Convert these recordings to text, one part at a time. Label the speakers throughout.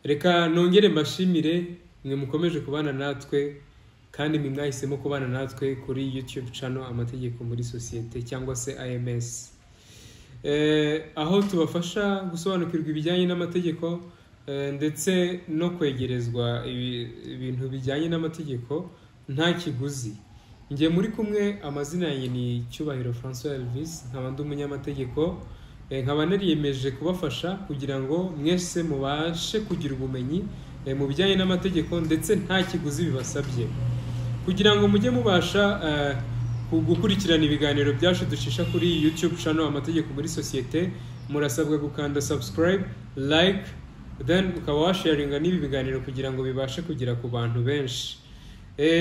Speaker 1: Reka nongere mbashimire mwe mukomeje kubana natwe kandi mwe mwahisemo kubana natwe kuri YouTube channel Amategeko muri Sosiyete cyangwa se IMS, aho tubafasha gusobanukirwa ibijyanye n'amategeko ndetse no kwegerezwa ibintu bijyanye n'amategeko nta kiguzi. Njye muri kumwe, amazina yanjye ni Cyubahiro Francois Elvis, nkaba ndi umunyamategeko, nkaba nariyemeje kubafasha kugira ngo mwese mubashe kugira ubumenyi mu bijyanye n'amategeko ndetse nta kiguzi bibasabye, kugira ngo mujye mubasha gukurikirana ibiganiro byacu ducisha kuri YouTube channel Amategeko muri Sosiyete. Murasabwa gukanda subscribe, like, then ukaba washaringa n'ibi biganiro kugira ngo bibashe kugera ku bantu benshi.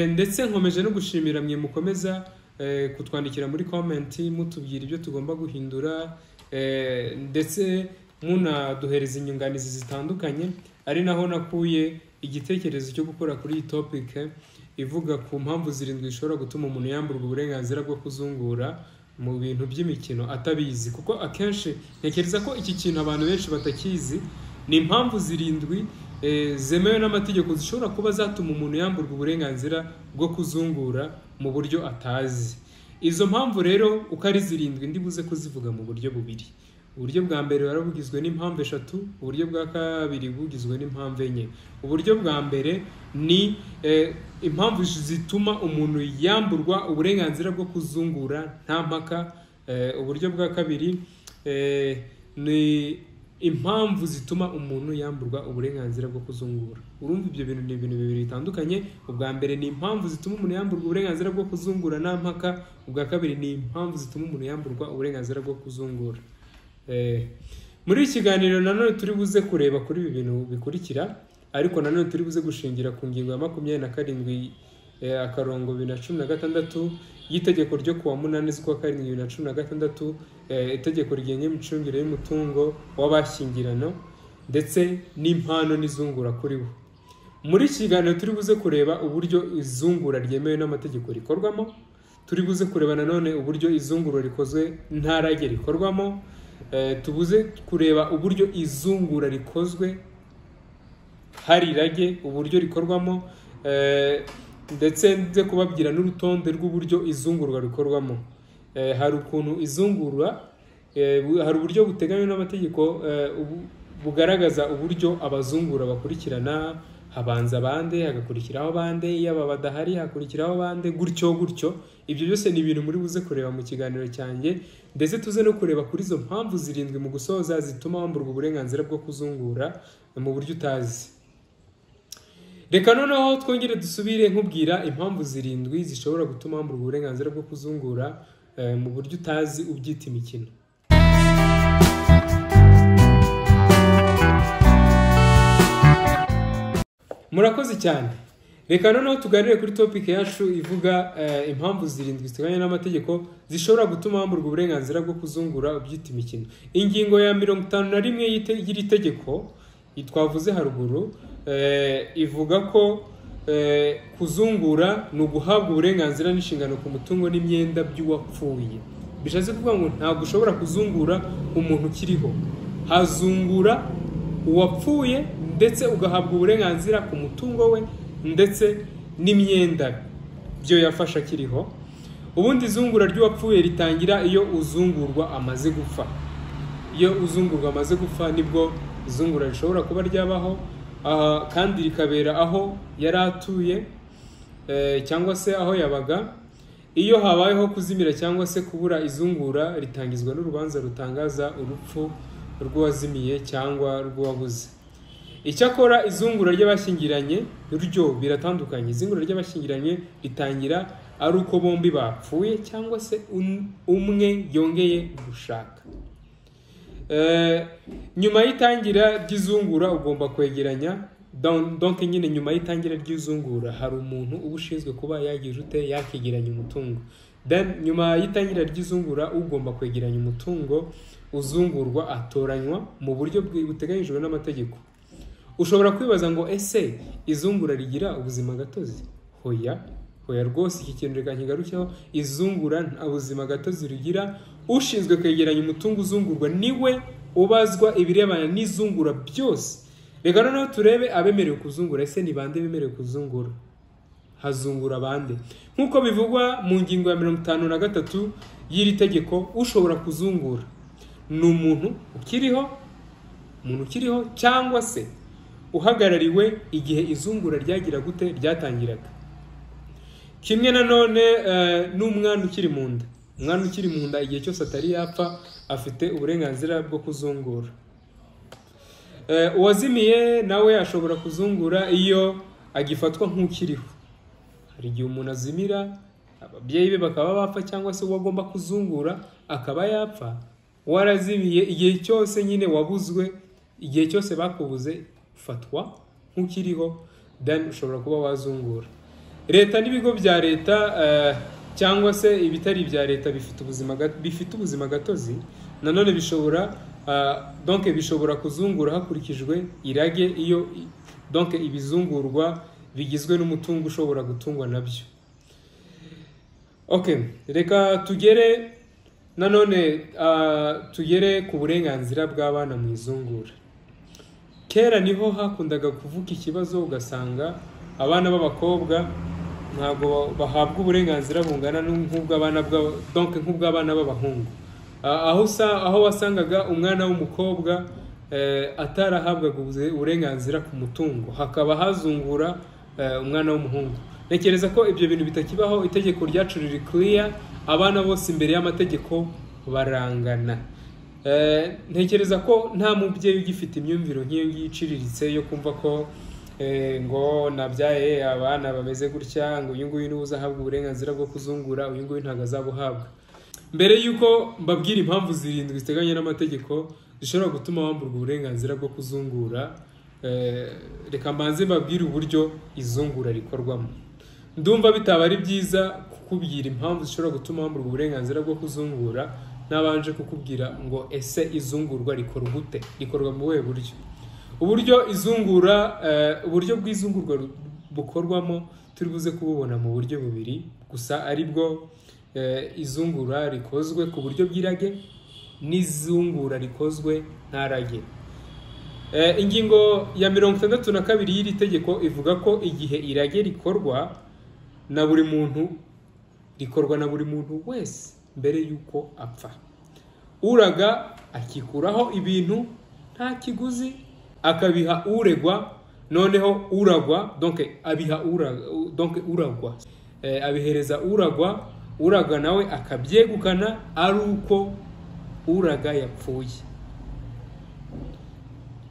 Speaker 1: Ndetse nkomeje no gushimira mwe mukomeza kutwandikira muri comment mutubwira ibyo tugomba guhindura, ndetse munaduhereza inyunganizi zitandukanye, ari naho nakuye igitekerezo cyo gukora kuri iyi topic ivuga ku mpamvu 7 zishobora gutuma umuntu yamburwa uburenganzira bwo kuzungura mu bintu by'imikino atabizi, kuko akenshi ntekereza ko iki kintu abantu benshi batakizi. Ni impamvu 7 zemewe n'amategeko zishobora kuba zatuma umuntu yamburwa uburenganzira bwo kuzungura mu buryo atazi. Izo mpamvu rero uko ari 7 ndibuze kuzivuga mu buryo bubiri. Uburyo bwa mbere warabugizwe n'impamvu 3, uburyo bwa kabiri bugizwe n'impamvu 4. Uburyo bwa mbere ni impamvu zituma umuntu yamburwa uburenganzira bwo kuzungura nta mpaka. Uburyo bwa kabiri ni impamvu zituma umuntu yamburwa uburenganzira bwo kuzungura. Urumva ibyo bintu ni ibintu bibiri bitandukanye. Ubwa mbere ni impamvu zituma umuntu yamburwa uburenganzira bwo kuzungura nta mpaka, ubwa kabiri ni impamvu zituma umuntu yamburwa uburenganzira bwo kuzungura. Muri iki kiganiro nanone turi buze kureba kuri ibi bintu bikurikira, ariko nanone turi buze gushingira ku ngingo ya 27 akarongo 2016 y'itegeko ryo kuwa 8 z'ukwa 7 2016, itegeko rigenga imicungire y'umutungo w'abashyingirano ndetse n'impano n'izungura kuri bo. Muri iki kiganiro turi buze kureba uburyo izungura ryemewe n'amategeko rikorwamo, turi buze kureba nanone uburyo izungura rikozwe nta rage rikorwamo, tubuze kureba uburyo izungura rikozwe hari irage uburyo rikorwamo, ndetse nze kubabwira n'urutonde rw'uburyo izungurwa rikorwamo. Hari ukuntu izungura, hari uburyo buteganywa n'amategeko bugaragaza uburyo abazungura bakurikirana, habanza bande, hagakurikiraho bande, iyo aba badahari hakurikiraho bande, gutyo gutyo. Ibyo byose ni ibintu muri buze kureba mu kiganiro cyanjye, ndetse tuze no kureba kuri izo mpamvu 7 mu gusoza zituma wamburwa uburenganzira bwo kuzungura mu buryo utazi. Reka noneho twongere dusubire nkubwira impamvu 7 zishobora gutuma wamburwa uburenganzira bwo kuzungura mu buryo utazi ubyita imikino. Murakoze cyane. Reka noneho tuganire kuri topic yacu ivuga impamvu 7 ziteganywa n'amategeko zishobora gutuma wamburwa uburenganzira bwo kuzungura ubyita imikino. Ingingo ya 51 y'iri tegeko twavuze haruguru ivuga ko kuzungura ni uguhabwa uburenganzira n'inshingano ku mutungo n'imyenda by'uwapfuye. Bishatse kuvuga ngo ntabwo ushobora kuzungura umuntu ukiriho, hazungura uwapfuye ndetse ugahabwa uburenganzira ku mutungo we ndetse n'imyenda byo yafasha akiriho. Ubundi izungura ry'uwapfuye ritangira iyo uzungurwa amaze gupfa. Iyo uzungurwa amaze gupfa nibwo izungura rishobora kuba ryabaho, kandi rikabera aho yari atuye cyangwa se aho yabaga. Iyo habayeho kuzimira cyangwa se kubura izungura ritangizwa n'urubanza rutangaza urupfu rw'uwazimiye cyangwa rw'uwabuze. Icyakora izungura ry'abashyingiranye ryo biratandukanye. Izungura ry'abashyingiranye ritangira ari uko bombi bapfuye cyangwa se umwe yongeye gushaka. Nyuma y'itangira ry'izungura ugomba kwegeranya, donc nyine nyuma y'itangira ry'izungura hari umuntu uba ushinzwe kuba yagira ute yakegeranya umutungo. Then nyuma y'itangira ry'izungura ugomba kwegeranya umutungo uzungurwa atoranywa mu buryo buteganyijwe n'amategeko. Ushobora kwibaza ngo ese izungura rigira ubuzima gatozi? Hoya, hoya rwose iki kintu reka nkigarukeho. Izungura nta buzima gatozi rigira. Ushinzwe kwegeranya umutungo uzungurwa niwe ubazwa ibirebana n'izungura byose. Reka noneho turebe abemerewe kuzungura. Ese ni bande bemerewe kuzungura? Hazungura bande? Nk'uko bivugwa mu ngingo ya 53 y'iri tegeko, ushobora kuzungura ni umuntu ukiriho cyangwa se uhagarariwe igihe izungura ryagira gute, ryatangiraga. Kimwe nanone n'umwana ukiri mu nda. Umwana ukiri mu nda igihe cyose atari yapfa afite uburenganzira bwo kuzungura. Uwazimiye nawe ashobora kuzungura iyo agifatwa nk'ukiriho. Hari igihe umuntu azimira, ababyeyi be bakaba bapfa, cyangwa se uwo agomba kuzungura akaba yapfa. Warazimiye igihe cyose nyine wabuzwe, igihe cyose bakubuze, ufatwa nk'ukiriho, then ushobora kuba wazungura. Leta n'ibigo bya leta cyangwa se ibitari ibya leta bifite ubuzima gatozi, nanone bishobora donc bishobora kuzungura hakurikijwe irage, iyo donc ibizungurwa bigizwe n'umutungo ushobora gutungwa nabyo. Okay, reka tugere nanone tugere ku burenganzira bw'abana mu izungura. Kera niho hakundaga kuvuka ikibazo, ugasanga abana b'abakobwa ntabwo bahabwa uburenganzira bungana nk'ubw'abana donc nk'ubw'abana b'abahungu. Aho wasangaga umwana w'umukobwa atarahabwaga uburenganzira ku mutungo, hakaba hazungura umwana w'umuhungu. Ntekereza ko ibyo bintu bitakibaho. Itegeko ryacu riri clear, abana bose imbere y'amategeko barangana. Ntekereza ko nta mubyeyi ugifite imyumvire nk'iyo ngiyo iciriritse yo kumva ko ngo nabyaye abana bameze gutya, ngo uyu nguyu niwe uzahabwa uburenganzira bwo kuzungura, uyu nguyu ntabwo azabuhabwa. Mbere y'uko mbabwira impamvu 7 ziteganya n'amategeko zishobora gutuma wamburwa uburenganzira bwo kuzungura, reka mbanze mbabwire uburyo izungura rikorwamo. Ndumva bitaba ari byiza kukubwira impamvu zishobora gutuma wamburwa uburenganzira bwo kuzungura nabanje kukubwira ngo ese izungurwa rikorwa gute, rikorwa mu buhe buryo. Uburyo izungura, uburyo bw'izungurwa bukorwamo turi buze kububona mu buryo bubiri gusa, aribwo izungura rikozwe ku buryo bw'irage n'izungura rikozwe nta rage. Ingingo ya 62 y'iri tegeko ivuga ko igihe irage rikorwa na buri muntu, rikorwa na buri muntu wese mbere yuko apfa. Uraga akikuraho ibintu nta kiguzi, akabiha uregwa, noneho uragwa donc abiha donc uragwa, abihereza uragwa, uraga nawe akabyegukana ari uko uraga yapfuye.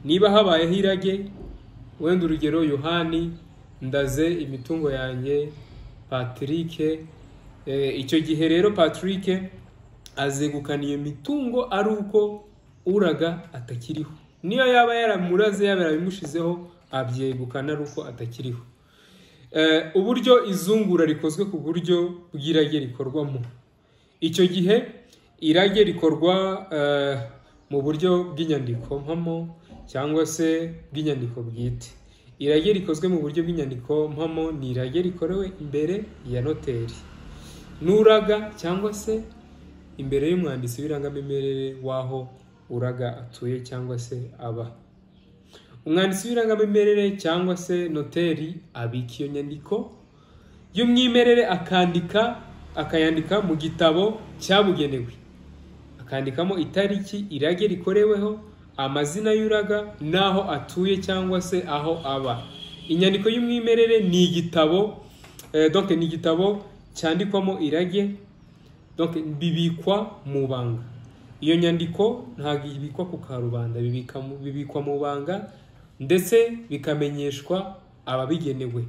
Speaker 1: Niba habayeho irage, wenda urugero Yohani ndaze imitungo yanjye Patrick, icyo gihe rero Patrick azegukana iyo mitungo ari uko uraga atakiriho. Niyo yaba yaramuraze, yaba yarabimushizeho, abyegukana ari uko atakiriho. Uburyo izungura rikozwe ku buryo bw'irage rikorwamo. Icyo gihe irage rikorwa mu buryo bw'inyandiko mpamo cyangwa se bw'inyandiko bwite. Irage rikozwe mu buryo bw'inyandiko mpamo ni irage rikorewe imbere ya noteri n'uraga, cyangwa se imbere y'umwanditsi w'irangamimerere w'aho uraga atuye cyangwa se aba. Umwanditsi w'irangamimerere cyangwa se noteri abika iyo nyandiko y'umwimerere, akayandika mu gitabo cyabugenewe, akandikamo itariki irage rikoreweho, amazina y'uraga n'aho atuye cyangwa se aho aba. Inyandiko y'umwimerere ni igitabo, donc ni igitabo cyandikwamo irage, donc bibikwa mu banga. Iyo nyandiko ntabwo ibikwa ku karubanda, bibikwa mu banga ndetse bikamenyeshwa ababigenewe.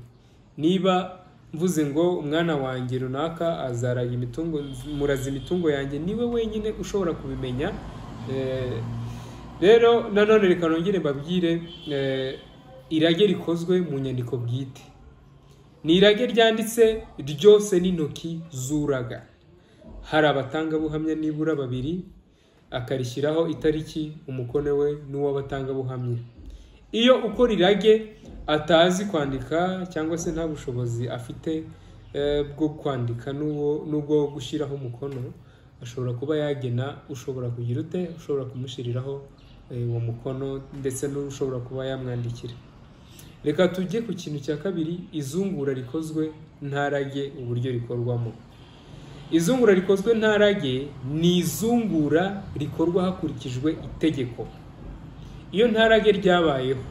Speaker 1: Niba mvuze ngo umwana wanjye runaka azaraga imitungo, muraza imitungo yanjye, niwe wenyine ushobora kubimenya. Rero nanone reka nongere mbabwire irage rikozwe mu nyandiko bwite. Ni irage ryanditse ryose n'intoki z'uraga. Hari abatangabuhamya nibura 2, akarishyiraho itariki, umukono we n'uw'abatangabuhamya. Iyo ukora irage atazi kwandika cyangwa se nta bushobozi afite bwo kwandika n'ubwo gushyiraho umukono, ashobora kuba yagena ushobora kugira ute, ushobora kumushyiriraho uwo mukono ndetse n'ushobora kuba yamwandikira. Reka tujye ku kintu cya kabiri, izungura rikozwe ntarage, uburyo rikorwamo. Izungura rikozwe ntarage ni izungura rikorwa hakurikijwe itegeko. Iyo ntarage ryabayeho,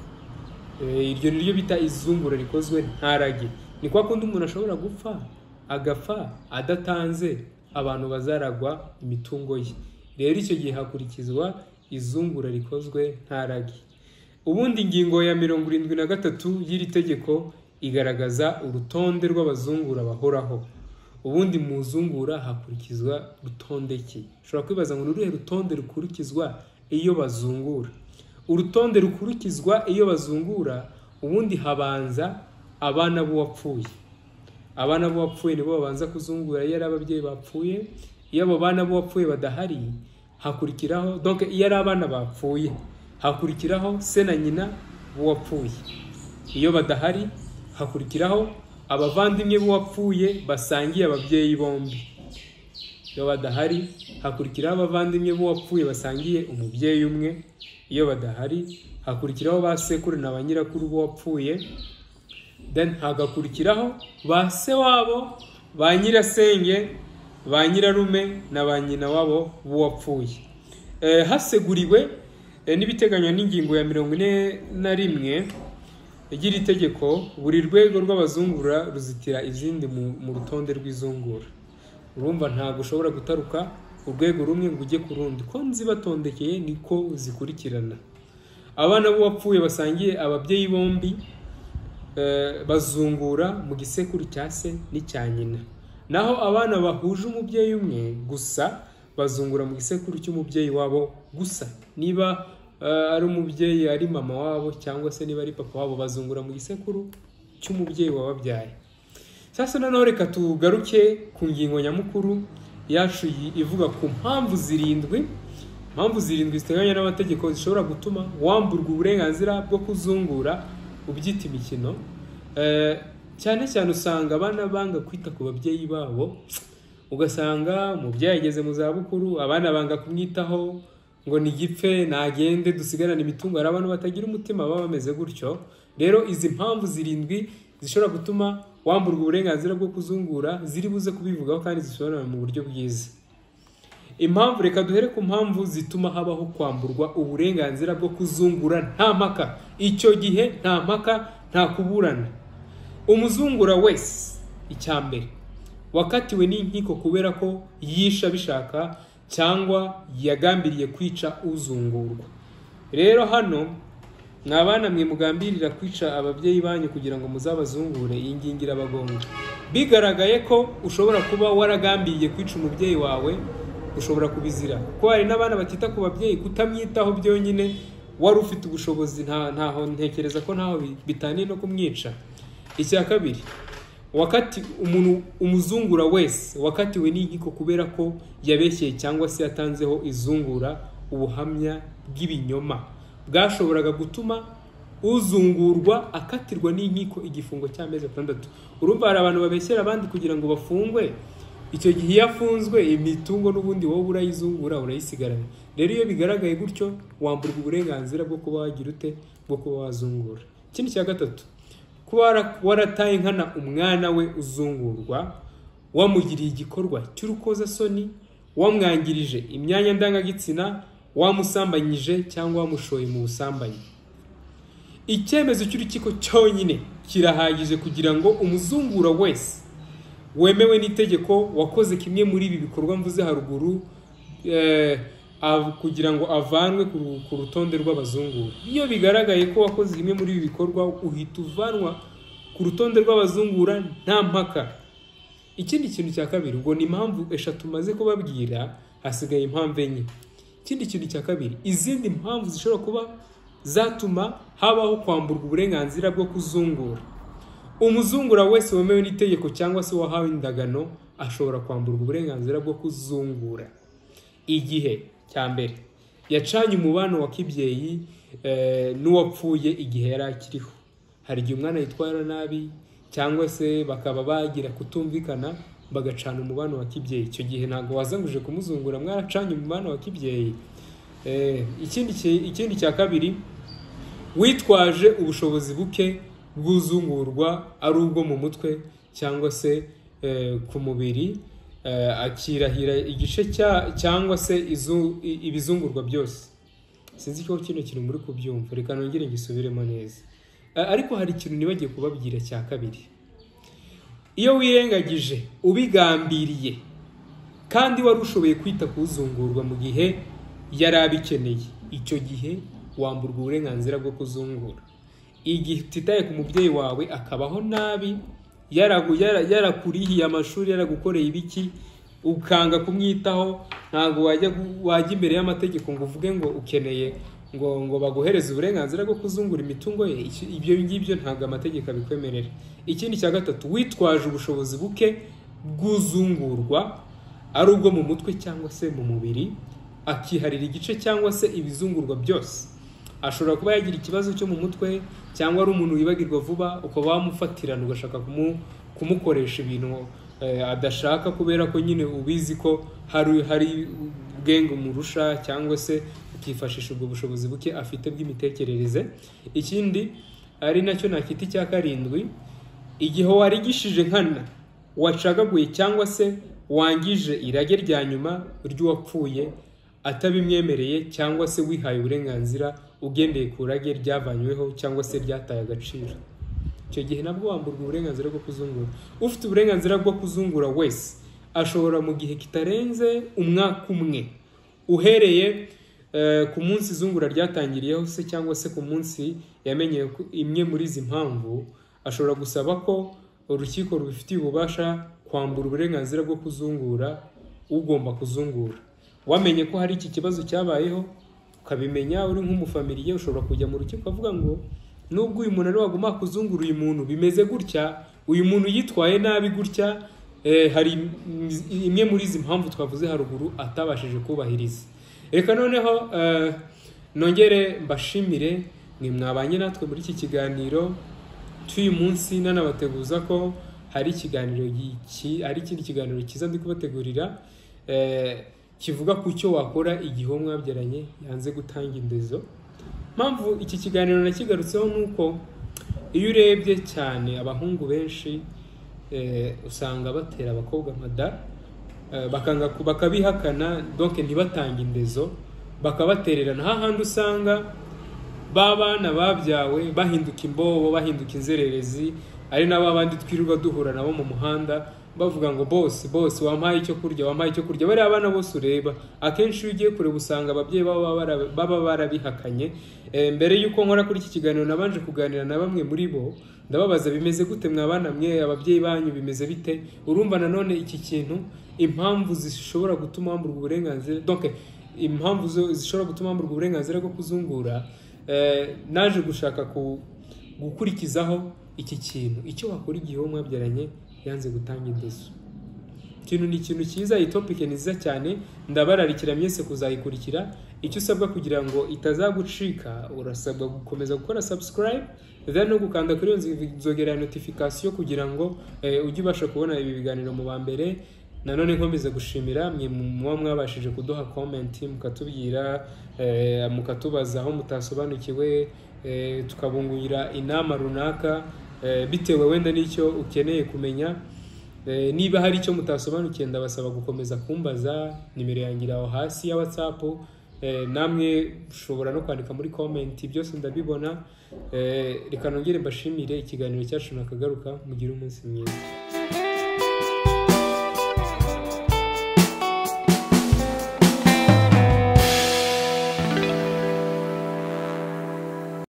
Speaker 1: iryo ni ryo bita izungura rikozwe ntarage. Ni kwa kundi umuntu ashobora gupfa agapfa adatanze abantu bazaragwa imitungo ye. Rero icyo gihe hakurikizwa izungura rikozwe ntarage. Ubundi ingingo ya 73 y'iri tegeko igaragaza urutonde rw'abazungura bahoraho. Ubundi mu zungura hakurikizwa rutonde ki? Ushobora kwibaza ngo ni uruhe rutonde rukurikizwa iyo bazungura? Urutonde rukurikizwa iyo bazungura, ubundi habanza abana b'uwapfuye. Abana b'uwapfuye nibo babanza kuzungura iyo ari ababyeyi bapfuye. Iyo abo bana b'uwapfuye badahari hakurikiraho, donc iyo ari abana bapfuye hakurikiraho se na nyina b'uwapfuye. Iyo badahari hakurikiraho abavandimwe b'uwapfuye basangiye ababyeyi bombi. Iyo badahari hakurikiraho abavandimwe b'uwapfuye basangiye umubyeyi umwe. Iyo badahari hakurikiraho ba sekuru na ba nyirakuru b'uwapfuye. Then hagakurikiraho ba se wabo, ba nyirasenge, ba nyirarume na ba nyina wabo b'uwapfuye. Haseguriwe n'ibiteganywa n'ingingo ya 41 y'iri tegeko, buri rwego rw'abazungura ruzitira izindi mu rutonde rw'izungura. Urumva ntabwo ushobora gutaruka urwego rumwe ngo ujye ku rundi, ko nzibatondekeye niko zikurikirana. Abana b'uwapfuye basangiye ababyeyi bombi bazungura mu gisekuru cya se n'icya nyina. Naho abana bahuje umubyeyi umwe gusa bazungura mu gisekuru cy'umubyeyi wabo gusa. Niba ari umubyeyi ari mama wabo cyangwa se niba ari papa wabo, bazungura mu gisekuru cy'umubyeyi wababyaye. Sasa noneho reka tugaruke ku ngingo nyamukuru yacu ivuga ku mpamvu zirindwi. Impamvu zirindwi ziteganywa n'amategeko zishobora gutuma wamburwa uburenganzira bwo kuzungura ubyita imikino. Cyane cyane usanga abana banga kwita ku babyeyi babo, ugasanga umubyeyi ageze mu zabukuru, abana banga kumwitaho ngo ni gipfe nagende dusigarane imitungo. Hari abantu batagira umutima baba bameze gutyo. Rero izi mpamvu zirindwi zishobora gutuma wamburwa uburenganzira bwo kuzungura ziri buze kubivugaho kandi zisobanura mu buryo bwiza. Impamvu, reka duhere ku mpamvu zituma habaho kwamburwa uburenganzira bwo kuzungura nta mpaka. Icyo gihe nta mpaka, nta kuburana. Umuzungura wese, icya mbere, wakatiwe n'inkiko kubera ko yisha bishaka cyangwa yagambiriye kwica uzungurwa. Rero hano mwabana mwe mugambirira kwica ababyeyi banyu kugira ngo muzabazungure, iyi ngingo irabagonga. Bigaragaye ko ushobora kuba waragambiriye kwica umubyeyi wawe, ushobora kubizira. Ko hari n'abana batita ku babyeyi, kutamwitaho byonyine wari ufite ubushobozi, ntaho ntekereza ko ntaho bitaniye no kumwica. Icya kabiri, wakati umuntu umuzungura wese wakatiwe n'inkiko kubera ko yabeshyeye cyangwa se yatanzeho izungura ubuhamya bw'ibinyoma bwashoboraga gutuma uzungurwa akatirwa n'inkiko igifungo cy'amezi 6. Urumva hari abantu babeshyera abandi kugira ngo bafungwe. Icyo gihe iyo afunzwe imitungo n'ubundi wowe urayizungura, urayisigarana. Rero iyo bigaragaye gutyo wamburwa uburenganzira bwo kuba wagira ute, bwo kuba wazungura. Ikindi cya gatatu, kuba warataye nkana umwana we uzungurwa, wamugiriye igikorwa cy'urukozasoni, wamwangirije imyanya ndangagitsina, wamusambanyije cyangwa wamushoye mu busambanyi. Icyemezo cy'urukiko cyonyine kirahagije kugira ngo umuzungura wese wemewe n'itegeko wakoze kimwe muri ibi bikorwa mvuze haruguru kugira ngo avanwe ku rutonde rw'abazungura. Iyo bigaragaye ko wakoze kimwe muri ibi bikorwa, uhita uvanwa ku rutonde rw'abazungura nta mpaka. Ikindi kintu cya kabiri, ubwo ni impamvu 3 maze kubabwira, hasigaye impamvu 4. Ikindi kintu cya kabiri, izindi mpamvu zishobora kuba zatuma habaho kwamburwa uburenganzira bwo kuzungura. Umuzungura wese wemewe n'itegeko cyangwa se wahawe indagano ashobora kwamburwa uburenganzira bwo kuzungura igihe cya mbere yacanye umubano wa kibyeyi n'uwapfuye igihe yari akiriho. Hari igihe umwana yitwara nabi cyangwa se bakaba bagira kutumvikana bagacana umubano wa kibyeyi. Icyo gihe ntabwo wazanguje kumuzungura, mwaracanye umubano wa kibyeyi. Ikindi cya kabiri, witwaje ubushobozi buke bw'uzungurwa ari ubwo mu mutwe cyangwa se ku mubiri, akirahira igice cyangwa se ibizungurwa byose. Sinzi ko kino kintu muri kubyumva, reka nongere ngisubiremo neza. Ariko hari ikintu nibagiye kubabwira cya kabiri. Iyo wirengagije ubigambiriye kandi wari ushoboye kwita kuzungurwa mu gihe yari abikeneye, icyo gihe wamburwa uburenganzira bwo kuzungura. Igihe utitaye ku mubyeyi wawe akabaho nabi, yarakurihiye amashuri, yaragukoreye ibiki, ukanga kumwitaho, ntabwo wajya imbere y'amategeko ngo uvuge ngo ukeneye ngo baguhereze uburenganzira bwo kuzungura imitungo ye. Ibyo ngibyo ntabwo amategeko abikwemerera. Ikindi cya gatatu, witwaje ubushobozi buke bw'uzungurwa ari ubwo mu mutwe cyangwa se mu mubiri, akiharira igice cyangwa se ibizungurwa byose. Ashobora kuba yagira ikibazo cyo mu mutwe cyangwa ari umuntu wibagirwa vuba, ukaba wamufatirana ugashaka kumukoresha ibintu adashaka, kubera ko nyine ubizi ko hari ubwenge umurusha, cyangwa se ukifashisha ubwo bushobozi buke afite bw'imitekerereze. Ikindi ari nacyo nakita icya karindwi, igihe warigishije nkana, wacagaguye cyangwa se wangije irage rya nyuma ry'uwapfuye atabimwemereye, cyangwa se wihaye uburenganzira ugendeye ku rage ryavanyweho cyangwa se ryataye agaciro, icyo gihe nabwo wamburwa uburenganzira bwo kuzungura. Ufite uburenganzira bwo kuzungura wese ashobora mu gihe kitarenze umwaka umwe uhereye ku munsi izungura ryatangiriyeho se cyangwa se ku munsi yamenye imwe muri izi mpamvu, ashobora gusaba ko urukiko rubifitiye ububasha kwambura uburenganzira bwo kuzungura ugomba kuzungura. Wamenye ko hari iki kibazo cyabayeho, ukabimenya uri nk'umufamiliye, ushobora kujya mu rukiko ukavuga ngo nubwo uyu muntu ari wagomba kuzungura uyu muntu bimeze gutya, uyu muntu yitwaye nabi gutya, hari imwe muri izi mpamvu twavuze haruguru atabashije kubahiriza. Reka noneho nongere mbashimire mwe mwabanye natwe muri iki kiganiro cy'uyu munsi, nanabateguza ko hari ikiganiro hari ikindi kiganiro cyiza ndi kubategurira kivuga ku cyo wakora igihe uwo mwabyaranye yanze gutanga indezo. Mpamvu iki kiganiro nakigarutseho nuko iyo urebye cyane abahungu benshi usanga batera abakobwa amada, bakanga bakabihakana, donc ntibatanga indezo, bakabatererana. Hahandi usanga babana babyawe bahinduka imbobo, bahinduka inzererezi, ari nabo abandi twirirwa duhura nabo mu muhanda bavuga ngo bose bose wampaye icyo kurya, wampaye icyo kurya. Bariya abana bose ureba akenshi iyo ugiye kureba usanga ababyeyi baba barabihakanye. Mbere y'uko nkora kuri iki kiganiro nabanje kuganira na bamwe muri bo, ndababaza bimeze gute mwabana mwe, ababyeyi banyu bimeze bite? Urumva nanone iki kintu impamvu zishobora gutuma wamburwa uburenganzira, donc impamvu zishobora gutuma wamburwa uburenganzira bwo kuzungura, naje gushaka gukurikizaho iki kintu, icyo wakora igihe uwo mwabyaranye yanze gutanga indezo. Ikintu ni ikintu cyiza, iyi topic ni nziza cyane, ndabararikira mwese kuzayikurikira. Icyo usabwa kugira ngo itazagucika, urasabwa gukomeza gukora subscribe, then no gukanda kuri iyo nzogera ya notification kugira ngo ujye ubasha kubona ibi biganiro mu ba mbere. Nanone nkomeza gushimira mwe muba mwabashije kuduha comment, mukatubwira, mukatubaza aho mutasobanukiwe, tukabunguira inama runaka, bitewe wenda n'icyo ukeneye kumenya. Niba hari icyo mutasobanukiwe ndabasaba gukomeza kumbaza, nimero yanjye iri aho hasi ya WhatsApp, namwe ushobora no kwandika muri comment, byose ndabibona. Reka nongere mbashimire, ikiganiro cyacu nakagaruka, mugire umunsi mwiza.